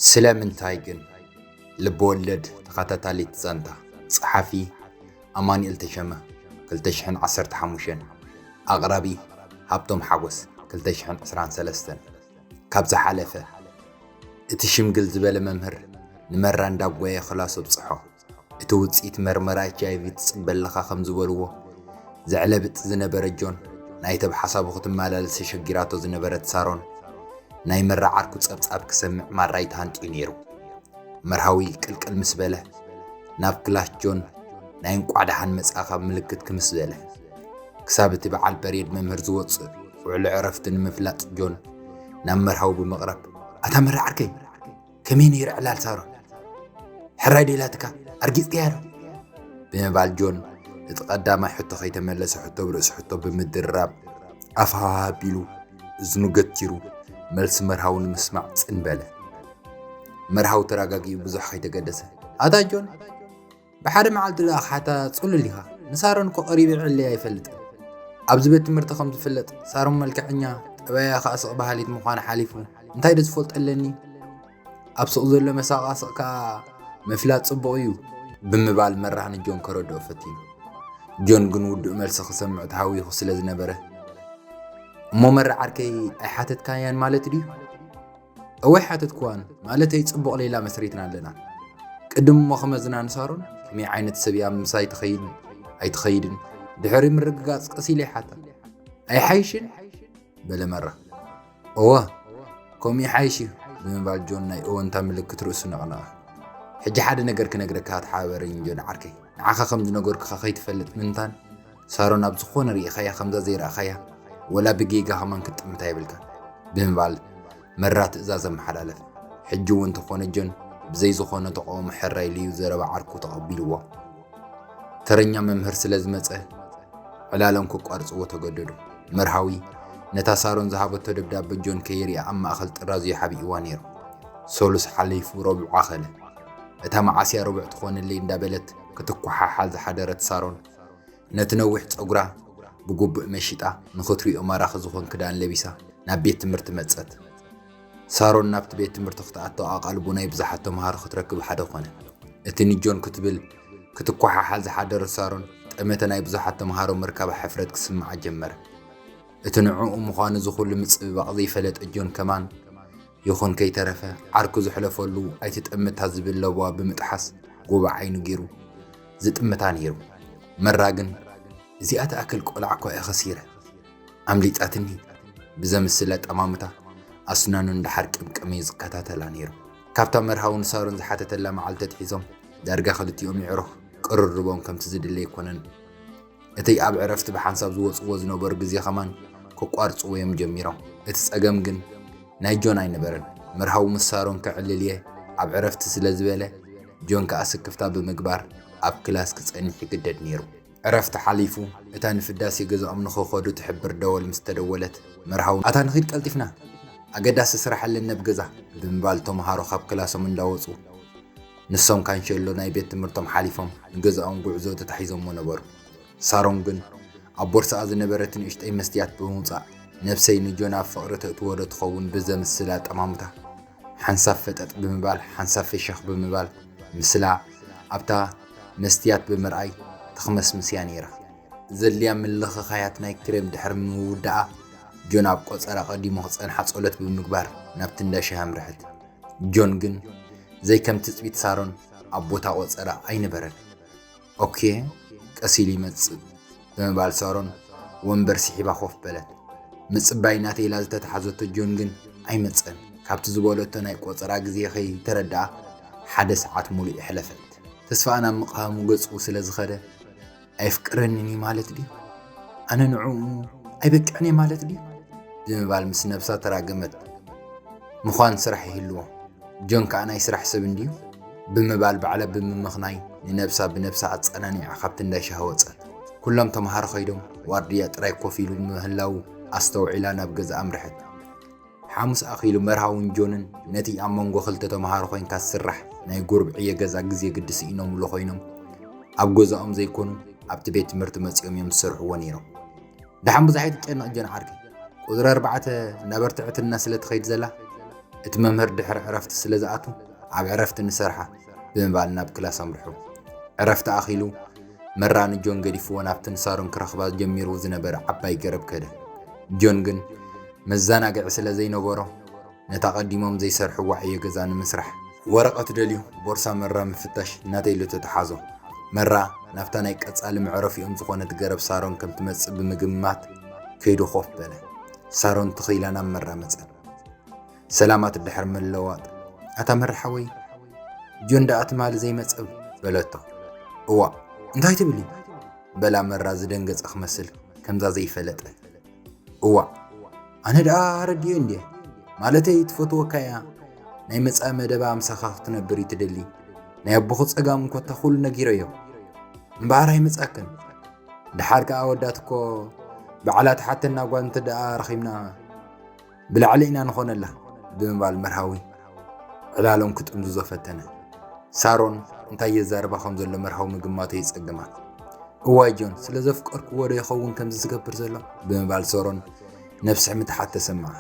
ስለምንታይ ግን? ልብ ወለድ ተኸታታሊት ዛንታ። ጸሓፊ ኣማኑኤል ተሸመ፣ ክልተ ሽሕን ዓሰርተ ሓሙሽተን። ኣቕራቢ ሃብቶም ሓጎስ፣ ክልተ ሽሕን ዕስራን ሰለስተን። ካብ ዝሓለፈ፣ እቲ ሽምግል ዝበለ መምህር ንመራ እንዳጓየ ክላሱ ኣብጽሖ። እቲ ውጽኢት መርመራ ኤች ኣይ ቪ ትጽበ ኣለኻ ከም ዝበልዎ፣ ዘዕለብጥ ዝነበረ ጆን፣ ናይተ ብሓሳቡ ክትመላለስ ተሸጊራቶ ዝነበረት ሳሮን፣ ናይ መራ ዓርኩ ጸብጻብ ክሰምዕ ማራይ ተሃንጥዩ ነይሩ። መርሃዊ ቅልቅል ምስ በለ፣ ናብ ክላስ ጆን ናይ እንቋዕ ደሓን መጻእካ ምልክት ክምስ በለ። ክሳብ እቲ በዓል ፐሬድ መምህር ዝወጽእ ውዕሎ ዕረፍቲ ንምፍላጥ ጆን ናብ መርሃዊ ብምቕራብ፣ "ኣታ መራ ዓርከይ፣ ከመይ ነይሩ ዕላል ሳሮን? ሕራይ ዶ ኢላትካ? ኣርጊጽካያ ዶ?" ብምባል ጆን እቲ ቀዳማይ ሕቶ ከይተመለሰ ሕቶ ብርእሲ ሕቶ ብምድርራብ ኣፍሃሃ ኣቢሉ እዝኑ ገቲሩ መልሲ መርሃዊ ንምስማዕ ጽን በለ። መርሃዊ ተረጋጊኡ ብዙሕ ከይተገደሰ፣ "ኣታ ጆን፣ ብሓደ መዓልቲ ደኣ ክሓታ ጽሉል ኢኻ። ንሳሮን እኮ ቀሪበ ይዕለያ ኣይፈልጥን። ኣብዚ ቤት ትምህርቲ ከም ዝፍለጥ ሳሮን መልክዐኛ፣ ጠባያ ከኣ ስቕ በሃሊት ምዃና ሓሊፉ እንታይ ዶ ዝፈልጦ ኣለኒ? ኣብ ሱቕ ዘሎ መሳቓስቕ ከኣ ምፍላጥ ጽቡቕ እዩ" ብምባል መራህ ንጆን ከረድኦ ፈቲኑ። ጆን ግን ውዱእ መልሲ ክሰምዕ ተሃዊኹ ስለ ዝነበረ፣ "እሞ መራ ዓርከይ ኣይሓተትካያን ማለት ድዩ?" "እወ ኣይሓተትክዋን፣ ማለተይ ጽቡቕ ሌላ መስሪትና ኣለና። ቅድም እሞ ክመዝና ንሳሮን ከመይ ዓይነት ሰብ እያ ምሳይ ትኸይድ ኣይትኸይድን ድሕሪ ምርግጋጽ ቀስ ኢለ ይሓታ። ኣይሓይሽን?" በለ መራ። "እወ፣ ከምኡ ይሓይሽ እዩ" ብምባል ጆን ናይ እወንታ ምልክት ርእሱ ነቕነቐ። "ሕጂ ሓደ ነገር ክነግረካ ተሓባበረኒ ጆን ዓርከይ። ንዓኻ ከም ዝነገርኩኻ ከይትፈልጥ ምንታን ሳሮን ኣብ ዝኾነ ርኢኻያ ከምዛ ዘይረኣኻያ ወላ ብጌጋ ከማን ክትጥምታ የብልካን" ብምባል መራ ትእዛዝ ኣመሓላለፈ። ሕጂ እውን እንተኾነ ጆን ብዘይ ዝኾነ ተቃውሞ ሕራይ ኢሉ እዩ ዘረባ ዓርኩ ተቐቢልዎ። ተረኛ መምህር ስለ ዝመጸ ዕላሎም ክቋርጽዎ ተገደዱ። መርሃዊ ነታ ሳሮን ዝሃበቶ ደብዳበ ጆን ከይሪኣ ኣብ ማእከል ጥራዙ ሓቢእዋ ነይሩ። ሰሉስ ሓሊፉ ረቡዕ ኣኸለ። እታ መዓስያ ረቡዕ ትኾነለይ እንዳበለት ክትኳሓሓል ዝሓደረት ሳሮን ነቲ ነዊሕ ጸጉራ ብግቡእ መሺጣ ንኽትሪኦ ማራኺ ዝኾን ክዳን ለቢሳ ናብ ቤት ትምህርቲ መጸት። ሳሮን ናብቲ ቤት ትምህርቲ ክትኣቶ ኣቓልቦ ናይ ብዙሓት ተምሃሮ ክትረክብ ሓደ ኮነ። እቲ ንጆን ክትብል ክትኳሓሓል ዝሓደረት ሳሮን ጠመተ ናይ ብዙሓት ተምሃሮ ምርካባ ሕፍረት ክስምዓ ጀመረ። እቲ ንዕኡ ምዃኑ እዚ ኩሉ ምጽብባቕ ዘይፈለጠ ጆን ከማን ይኹን ከይተረፈ ዓርኩ ዘሕለፈሉ ኣይትጠምታ ዝብል ለበዋ ብምጥሓስ ጎቦ ዓይኑ ገይሩ ዝጥምታ ነይሩ። መራ ግን እዚኣ ትኣክል ቆልዓ እኳ እየ ከሲረ። ኣምሊጣትኒ ብዘምስል ኣጠማምታ ኣስናኑ እንዳሓርቀምቀመ እዩ ዝከታተላ ነይሩ። ካብታ መርሃዊ ንሳሮን ዝሓተተላ መዓልቲ ኣትሒዞም ዳርጋ ክልቲኦም የዕሩኽ ቅርርቦም ከምቲ ዝድለ ኣይኮነን። እቲ ኣብ ዕረፍቲ ብሓንሳብ ዝወጽዎ ዝነበሩ ግዜ ከማን ከቋርጽዎ እዮም ጀሚሮም። እቲ ጸገም ግን ናይ ጆን ኣይነበረን። መርሃዊ ምስ ሳሮን ከዕልል እየ ኣብ ዕረፍቲ ስለ ዝበለ ጆን ከኣ ስክፍታ ብምግባር ኣብ ክላስ ክጸንሕ ይግደድ ነይሩ። ዕረፍቲ ሓሊፉ፣ እታ ንፍዳሴ ገዛኦም ንኽኸዱ ትሕብር ደወል ምስ ተደወለት፣ መርሃዊ፣ "ኣታ ንኺድ ቀልጢፍና፣ ኣገዳሲ ስራሕ ኣለኒ ኣብ ገዛ" ብምባል ተምሃሮ ካብ ክላሶም እንዳወጹ፣ ንሶም ካንሸሎ ናይ ቤት ትምህርቶም ሓሊፎም ንገዛኦም ጉዕዞ ተታሒዞሞ ነበሩ። ሳሮን ግን ኣብ ቦርሳኣ ዝነበረት ንእሽተይ መስትያት ብምውጻእ፣ ነብሰይ ንጆን ኣብ ፍቕሪ ተእትዎ ዶ ትኸውን ብዘምስል ኣጠማምታ፣ ሓንሳብ ፈጠጥ ብምባል፣ ሓንሳብ ፈሸኽ ብምባል፣ ምስላ ኣብታ መስትያት ብምርኣይ ተኽመስምስ እያ ነይራ። ዘድልያ ምልኽኻያት ናይ ክሬም ድሕሪ ምውዳኣ፣ ጆን ኣብ ቆጸራ ቀዲሙ ክጸንሓ ጸሎት ብምግባር ናብቲ እንዳ ሻሂ ኣምርሐት። ጆን ግን ዘይከም ትጽቢት ሳሮን ኣብ ቦታ ቆጸራ ኣይነበረን። "ኦኬ፣ ቀስ ኢሉ ይመጽእ" ብምባል ሳሮን ወንበር ስሒባ ኮፍ በለት። ምጽባይ ናተይ ኢላ ዝተታሕዘቶ ጆን ግን ኣይመጸን። ካብቲ ዝበለቶ ናይ ቆጸራ ግዜ ከይተረድኣ ሓደ ሰዓት ሙሉእ የሕለፈት። ተስፋኣ ናብ ምቕሃሙ ገጹ ስለ ዝኸደ፣ "ኣየፍቅረንን እዩ ማለት ድዩ? ኣነ ንዕኡ ኣይበቅዕን እየ ማለት ድዩ?" ብምባል ምስ ነብሳ ተራገመት። ምዃን ስራሕ ይህልዎ። ጆን ከኣ ናይ ስራሕ ሰብ እንድዩ ብምባል ባዕላ ብምምኽናይ ንነብሳ ብነብሳ ኣጸናኒዓ ካብቲ እንዳ ሻሂ ወጸት። ኩሎም ተምሃሮ ከይዶም ዋርድያ ጥራይ ኮፍ ኢሉ ምህላዉ ኣስተውዒላ ናብ ገዛ ኣምርሐት። ሓሙስ ኣኺሉ መርሃውን ጆንን ነቲ ኣብ መንጎ ክልተ ተምሃሮ ኮይንካ ዝስራሕ ናይ ጉርብዕየ ገዛ ግዜ ግዲ ስኢኖምሉ ኮይኖም ኣብ ገዛኦም ዘይኮኑ ኣብቲ ቤት ትምህርቲ መጺኦም እዮም ዝሰርሕዎ ነይሮም። "ደሓን ብዙሕ ኣይትጨነቕ ጆን ዓርከይ፣ ቁጽሪ ኣርባዕተ እናበርትዐትና ስለ ትኸይድ ዘላ እቲ መምህር ድሕሪ ዕረፍቲ ስለ ዝኣቱ፣ ኣብ ዕረፍቲ ንሰርሓ ብምባል ናብ ክላስ ኣምርሑ። ዕረፍቲ ኣኺሉ፣ መራ ንጆን ገዲፍዎ ናብቲ ንሳሮን ክረኽባ ጀሚሩ ዝነበረ ዓባይ ገረብ ከደ። ጆን ግን መዘናግዒ ስለ ዘይነበሮ፣ ነታ ቀዲሞም ዘይሰርሕዋ ዕዮ ገዛ ንምስራሕ ወረቐት ደልዩ ቦርሳ መራ ምፍታሽ ናተይ ኢሉ ተተሓዞ። መራ ናብታ ናይ ቀጻሊ መዕረፊኦም ዝኾነት ገረብ ሳሮን ከም ትመጽእ ብምግማት ከይዱ ኮፍ በለ። ሳሮን ትኽ ኢላ ናብ መራ መጸት። ሰላማት ድሕሪ ምልውዋጥ፣ "ኣታ መራ ሓወይ፣ ጆን ደኣ ትማሊ ዘይመጸ?" በለቶ። "እዋእ፣ እንታይ ትብሊ?" በላ መራ ዝደንገጸ ክመስል ከምዛ ዘይፈለጠ። "እዋእ፣ ኣነ ደኣ ረድዮ እንድየ። ማለተይ ትፈትወካ እያ። ናይ መጻኢ መደባ ምሳኻ ክትነብር እዩ ትደሊ። ናይ ኣቦኹ ጸጋም እንኮታ ኩሉ ነጊረዮ። እምበኣር ኣይመጻክን። ደሓር ከኣ ኣወዳት እኮ ባዕላ ትሓተና ጓል እንተ ደኣ ረኺብና ብላዕሊ ኢና ንኾነላ" ብምባል መርሃዊ ዕላሎም ክጥምዝዞ ፈተነ። ሳሮን እንታይ የዛርባ ከም ዘሎ መርሃዊ ምግማቱ የጸግማ። "እዋይ ጆን፣ ስለ ዘፍቀርክዎ ዶ ይኸውን ከምዚ ዝገብር ዘሎ?" ብምባል ሳሮን ነብስሕ ምትሓት ተሰምዓ።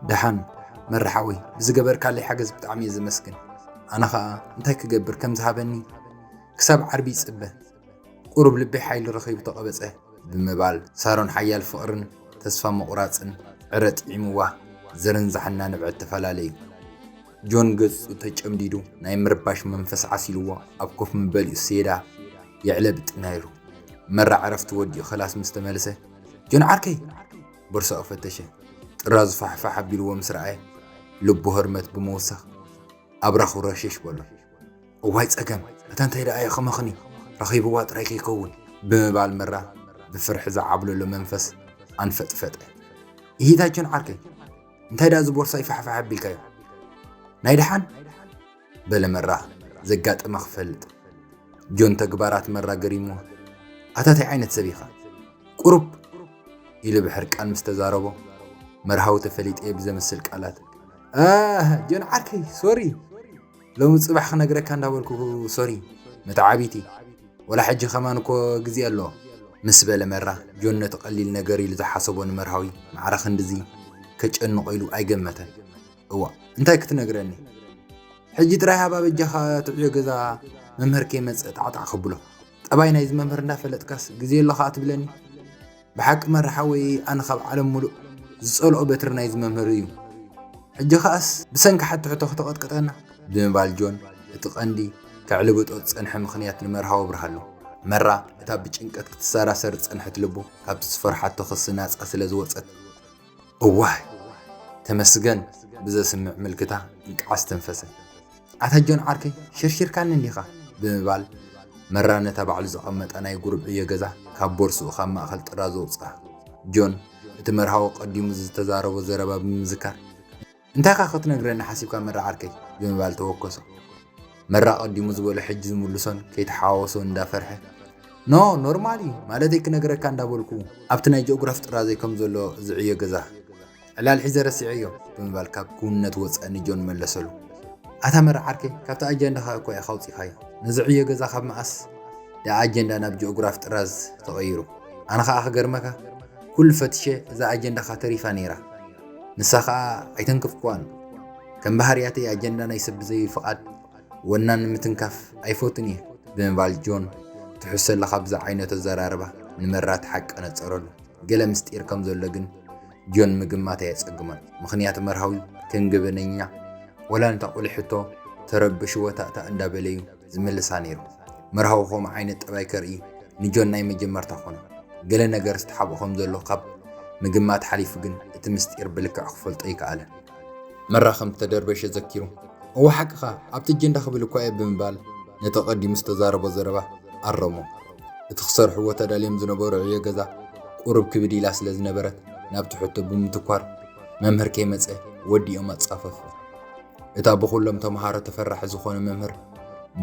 "ደሓን መራ ሓወይ፣ ብዝገበርካለይ ሓገዝ ብጣዕሚ እየ ዘመስግን። ኣነ ኸኣ እንታይ ክገብር ከም ዝሃበኒ ክሳብ ዓርቢ ይጽበ። ቁሩብ ልበይ ሓይሊ ረኺቡ ተቐበጸ" ብምባል ሳሮን ሓያል ፍቕርን ተስፋ ምቑራጽን ዕረ ጥዒምዋ ዝርንዛሕ እናነብዐት ተፈላለዩ። ጆን ገጹ ተጨምዲዱ ናይ ምርባሽ መንፈስ ዓሲልዎ ኣብ ኮፍ መበሊኡ ሴዳ የዕለብጥ ነይሩ። መራ ዕረፍቲ ወዲኡ ክላስ ምስ ተመለሰ፣ "ጆን ዓርከይ!" ቦርሳኡ ፈተሸ። ጥራዙ ፋሕፋሕ ኣቢልዎ ምስ ረኣየ፣ ልቡ ህርመት ብምውሳኽ ኣብራኹ ረሸሽ በሎ። "እዋይ ጸገም፣ እታ እንታይ ደኣ እያ ከመኽኒ ረኺብዋ ጥራይ ከይከውን?" ብምባል መራ ብፍርሒ ዝዓብለሎ መንፈስ ኣንፈጥፈጠ። "እሂታ ጆን ዓርከይ፣ እንታይ ደኣ እዚ ቦርሳ ይፋሕፋሕ ኣቢልካዮ? ናይ ደሓን?" በለ መራ ዘጋጠመ ክፈልጥ። ጆን ተግባራት መራ ገሪምዎ፣ "ኣታ እንታይ ዓይነት ሰብ ኢኻ? ቁሩብ!" ኢሉ ብሕርቃን ምስ ተዛረቦ፣ መርሃዊ ተፈሊጠ ብዘመስል ቃላት፣ "ኣህ፣ ጆን ዓርከይ፣ ሶሪ! ሎሚ ጽባሕ ክነግረካ እንዳበልኩ ሶሪ፣ መተዓቢቲ፣ ወላ ሕጂ ከማን እኮ ግዜ ኣሎ" ምስ በለ መራ፣ ጆን ነቲ ቀሊል ነገር ኢሉ ዝሓሰቦ ንመርሃዊ ማዕረ ክንድዚ ከጨንቖ ኢሉ ኣይገመተን። "እዋ፣ እንታይ ክትነግረኒ? ሕጂ ጥራይ ሃባ በጃኻ ትዕዮ ገዛ መምህር ከይመጸ ጣዕጣዕ ከብሎ። ጠባይ ናይዚ መምህር እንዳፈለጥካስ ግዜ ኣሎ ኸኣ ትብለኒ? ብሓቂ መራ ሓወይ፣ ኣነ ካብ ዓለም ሙሉእ ዝጸልኦ በትሪ ናይዚ መምህር እዩ። ሕጂ ኸኣስ ብሰንኪ ሓትሕቶ ከተቐጥቅጠና?" ብምባል ጆን እቲ ቀንዲ ከዕልብጦ ዝጸንሐ ምኽንያት ንመርሃዊ ኣብርሃሉ። መራ እታ ብጭንቀት ክትሰራሰር ዝጸንሐት ልቡ ካብቲ ዝፈርሓቶ ክሲ ናጻ ስለ ዝወጸት፣ "እዋይ፣ ተመስገን" ብዘስምዕ ምልክታ እንቃዕ ኣስተንፈሰ። "ኣታ ጆን ዓርከይ፣ ሸርሺርካኒ እንዲኻ?" ብምባል መራ ነታ ባዕሉ ዘቐመጣ ናይ ጉሩብ ዕዮ ገዛ ካብ ቦርስኡ ካብ ማእከል ጥራዙ ኣውጽኣ። ጆን እቲ መርሃዊ ቀዲሙ ዝተዛረቦ ዘረባ ብምዝካር፣ "እንታይ ኢኻ ክትነግረኒ ሓሲብካ መራ ዓርከይ?" ብምባል ተወከሶ። መራ ቀዲሙ ዝበሎ ሕጂ ዝምልሶን ከይተሓዋወሶ እንዳፈርሐ፣ "ኖ፣ ኖርማል እዩ፣ ማለተይ ክነግረካ እንዳበልኩ፣ ኣብቲ ናይ ጂኦግራፍ ጥራዘይ ከም ዘሎ እዚ ዕዮ ገዛ ዕላል ሒዘ ረሲዐዮ" ብምባል ካብ ክውንነት ወጸ ንጆን መለሰሉ። "ኣታ መራ ዓርከይ፣ ካብቲ ኣጀንዳኻ እኮ ኢኻ ኣውጺኻዮ። ነዚ ዕዮ ገዛ ካብ መኣስ ደኣ ኣጀንዳ ናብ ጂኦግራፍ ጥራዝ ተቐይሩ? ኣነ ኸኣ ክገርመካ፣ ኩሉ ፈትሸ እዛ ኣጀንዳኻ ተሪፋ ነይራ። ንሳ ኸኣ ኣይተንከፍኩዋን። ከም ባህርያተይ ኣጀንዳ ናይ ሰብ ብዘይ ፍቓድ ወናን ንምትንካፍ ኣይፈቱን እየ" ብምባል ጆን ትሕዝቶ ኣለካ ብዛ ዓይነት ኣዘራርባ ንመራ እቲ ሓቂ ኣነጸረሉ። ገለ ምስጢር ከም ዘሎ ግን ጆን ምግማት ኣየጸግሞን። ምኽንያቱ መርሃዊ ከም ገበነኛ ወላ ነታ ቁሊሕ ሕቶ ተረብሽዎ ታእታእ እንዳበለዩ ዝምልሳ ነይሩ። መርሃዊ ከምኡ ዓይነት ጠባይ ከርኢ ንጆን ናይ መጀመርታ ኮነ። ገለ ነገር ዝተሓብኦ ከም ዘሎ ካብ ምግማት ሓሊፉ ግን እቲ ምስጢር ብልክዕ ክፈልጦ ኣይከኣለን። መራ ከም ዝተደርበሸ ዘኪሩ፣ "እወ ሓቅኻ፣ ኣብቲ ኣጀንዳ ክብል እኳ እየ" ብምባል ነቲ ቀዲሙ ዝተዛረቦ ዘረባ ኣረሞ። እቲ ክሰርሕዎ ተዳልዮም ዝነበሩ ዕዮ ገዛ ቁሩብ ክብድ ኢላ ስለ ዝነበረት ናብቲ ሕቶ ብምትኳር መምህር ከይመጸ ወዲኦም ኣጻፈፉ። እታ ብኹሎም ተምሃሮ ተፈራሒ ዝኾነ መምህር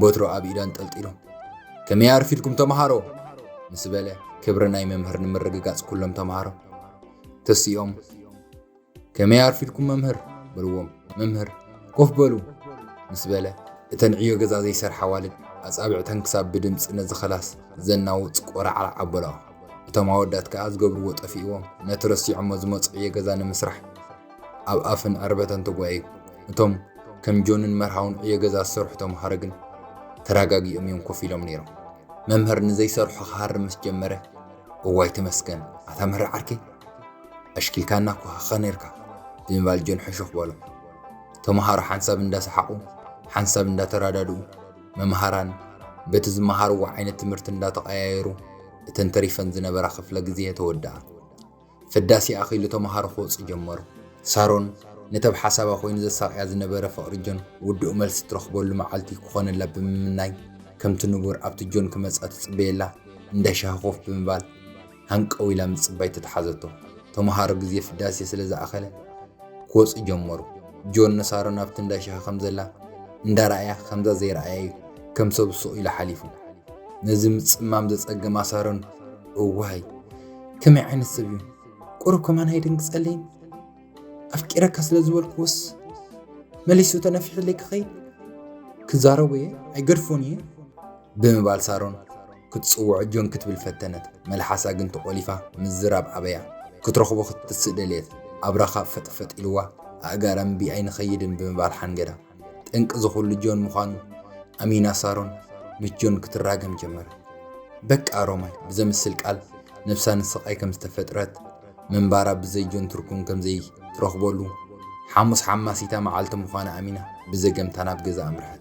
በትሩ ኣብ ኢዳ ኣንጠልጢሉ፣ "ከመይ ኣርፊድኩም ተምሃሮ?" ምስ በለ ክብሪ ናይ መምህር ንምርግጋጽ ኩሎም ተምሃሮ ተሲኦም፣ "ከመይ ኣርፊድኩም መምህር?" በልዎም። መምህር፣ "ኮፍ በሉ" ምስ በለ፣ እተን ዕዮ ገዛ ዘይሰርሓ ኣዋልድ ኣጻብዕተን ክሳብ ብድምጺ ነዚ ክላስ ዘናውጽ ቆራዕራዕ ኣበላኦ። እቶም ኣወዳት ከኣ ዝገብርዎ ጠፊእዎም፣ ነቲ ረሲዖሞ ዝመጹ ዕዮ ገዛ ንምስራሕ ኣብ ኣፍን ዕርበተን ተጓየዩ። እቶም ከም ጆንን መርሃውን ዕዮ ገዛ ዝሰርሑ ተምሃሮ ግን ተረጋጊኦም እዮም ኮፍ ኢሎም ነይሮም። መምህር ንዘይሰርሖ ክሃርም ምስ ጀመረ፣ "እዋይ ተመስገን፣ ኣታ መራ ዓርከይ፣ ኣሽኪልካና እኮ ሃኸ ነርካ" ብምባል ጆን ሕሹኽ በሎ። ተምሃሮ ሓንሳብ እንዳሰሓቑ፣ ሓንሳብ እንዳተራዳድኡ፣ መምሃራን በቲ ዝመሃርዎ ዓይነት ትምህርቲ እንዳተቐያየሩ፣ እተን ተሪፈን ዝነበራ ክፍለ ግዜ ተወድኣ። ፍዳሴ ኣኺሉ ተምሃሮ ክወጹ ጀመሩ። ሳሮን ነቲ ኣብ ሓሳባ ኮይኑ ዘሳቕያ ዝነበረ ፍቕሪ ጆን ውዱእ መልሲ ትረኽበሉ መዓልቲ ክኾነላ ብምምናይ፣ ከምቲ ንቡር ኣብቲ ጆን ክመጻ ትጽበየላ እንዳ ሻሂ ኮፍ ብምባል ሃንቀው ኢላ ምጽባይ ተተሓዘቶ። ተምሃሮ ግዜ ፍዳሴ ስለ ዝኣኸለ ክወጹ ጀመሩ። ጆን ንሳሮን ኣብቲ እንዳ ሻሂ ከም ዘላ እንዳረኣያ ከምዛ ዘይረኣያ እዩ ከም ሰብ ስቕ ኢሉ ሓሊፉ። ነዚ ምጽማም ዘጸገማ ሳሮን፣ "እዋይ፣ ከመይ ዓይነት ሰብ እዩ? ቁሩብ ከማን ኣይደንግጸለይን? ኣፍቂረካ ስለ ዝበልኩዎስ መሊሱ ተነፊሕለይ ክኸይድ? ክዛረቦ እየ፣ ኣይገድፎን እየ" ብምባል ሳሮን ክትጽውዖ ጆን ክትብል ፈተነት። መልሓሳ ግን ተቖሊፋ ምዝራብ ኣበያ። ክትረኽቦ ክትትስእ ደልየት። ኣብ ረኻብ ፈጥፈጥ ኢልዋ፣ ኣእጋራ እምቢ ኣይንኸይድን ብምባል ሓንገዳ። ጠንቂ እዚ ኩሉ ጆን ምዃኑ ኣሚና ሳሮን ምስ ጆን ክትራገም ጀመረ። በቃ ሮማይ ብዘምስል ቃል ነብሳ ንስቓይ ከም ዝተፈጥረት፣ ምንባራ ብዘይ ጆን ትርጉም ከም ዘይትረኽበሉ፣ ሓሙስ ሓማሲታ መዓልቲ ምዃና ኣሚና ብዘገምታ ናብ ገዛ ኣምርሐት።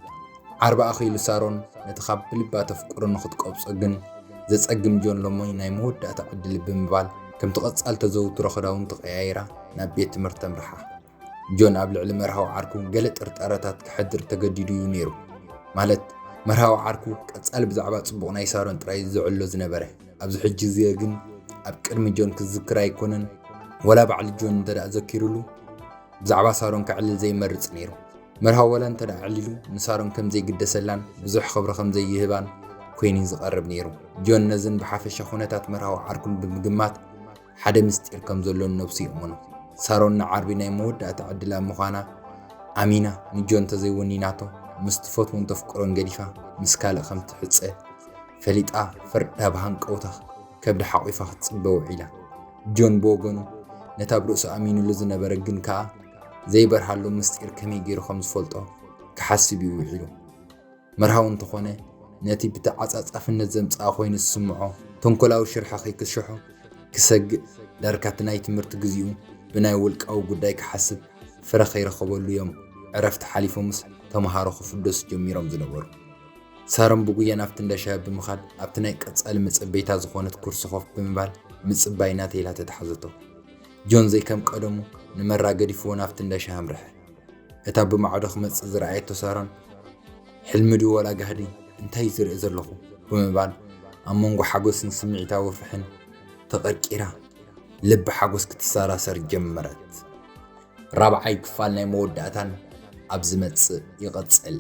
ዓርቢ ኣኺሉ ሳሮን ነቲ ካብ ብልባ ተፍቅሮ ንኽትቆብጾ ግን ዘጸግም ጆን ሎሚ ናይ መወዳእታ ዕድል ብምባል ከምቲ ቀጻል ተዘውትሮ ክዳውንቲ ቀያይራ ናብ ቤት ትምህርቲ ተምርሓ። ጆን ኣብ ልዕሊ መርሃዊ ዓርኩ ገለ ጥርጣረታት ከሕድር ተገዲዱ እዩ ነይሩ። ማለት መርሃዊ ዓርኩ ቀጻሊ ብዛዕባ ጽቡቕ ናይ ሳሮን ጥራይ ዝዕሎ ዝነበረ። ኣብዚ ሕጂ ግዜ ግን ኣብ ቅድሚ ጆን ክዝክር ኣይኮነን፣ ወላ ባዕሉ ጆን እንተ ደኣ ዘኪሩሉ ብዛዕባ ሳሮን ከዕልል ዘይመርጽ ነይሩ። መርሃዊ ወላ እንተ ደኣ ኣዕሊሉ ንሳሮን ከም ዘይግደሰላን ብዙሕ ክብሪ ከም ዘይህባን ኮይኑ እዩ ዝቐርብ ነይሩ። ጆን ነዝን ብሓፈሻ ኩነታት መርሃዊ ዓርኩን ብምግማት ሓደ ምስጢር ከም ዘሎን ነብሱ ይእምኖ። ሳሮን ንዓርቢ ናይ መወዳእታ ዕድላ ምዃና ኣሚና ንጆን እንተዘይወኒናቶ ምስ ትፈትዎን ተፍቅሮን ገዲፋ ምስ ካልእ ከም ትሕጸ ፈሊጣ ፈርዳ ብሃንቀውታ ከብዳ ሓቒፋ ክትጽበ ውዒላ። ጆን ብወገኑ ነቲ ኣብ ርእሱ ኣሚኑሉ ዝነበረ ግን ከኣ ዘይበርሃሉ ምስጢር ከመይ ገይሩ ከም ዝፈልጦ ክሓስብ እዩ ውዒሉ። መርሃዊ እንተኾነ ነቲ ብተዓጻጻፍነት ዘምጽኣ ኮይኑ ዝስምዖ ተንኮላዊ ሽርሒ ከይክሽሖ ክሰግእ ዳርካ እቲ ናይ ትምህርቲ ግዜኡ ብናይ ውልቃዊ ጉዳይ ክሓስብ ፍረ ከይረኸበሉ እዮም ዕረፍቲ ሓሊፎምስ ተምሃሮ ክፍደሱ ጀሚሮም ዝነበሩ። ሳሮን ብጉያ ናብቲ እንዳ ሻሂ ብምኻድ ኣብቲ ናይ ቀጻሊ መጸበይታ ዝኾነት ኩርሲ ኮፍ ብምባል ምጽባይ ናተይ ኢላ ተታሕዘቶ። ጆን ዘይከም ቀደሙ ንመራ ገዲፍዎ ናብቲ እንዳ ሻሂ ኣምርሐ። እታ ብማዕዶ ክመጽእ ዝረኣየቶ ሳሮን፣ "ሕልሚ ድዩ ወላ ጋህዲ? እንታይ ዝርኢ ዘለኹ?" ብምባል ኣብ መንጎ ሓጎስን ስምዒታዊ ፍሕን ተቐርቂራ ልቢ ሓጎስ ክትሰራሰር ጀመረት። ራብዓይ ክፋል ናይ መወዳእታን ኣብ ዝመጽእ ይቐጽል።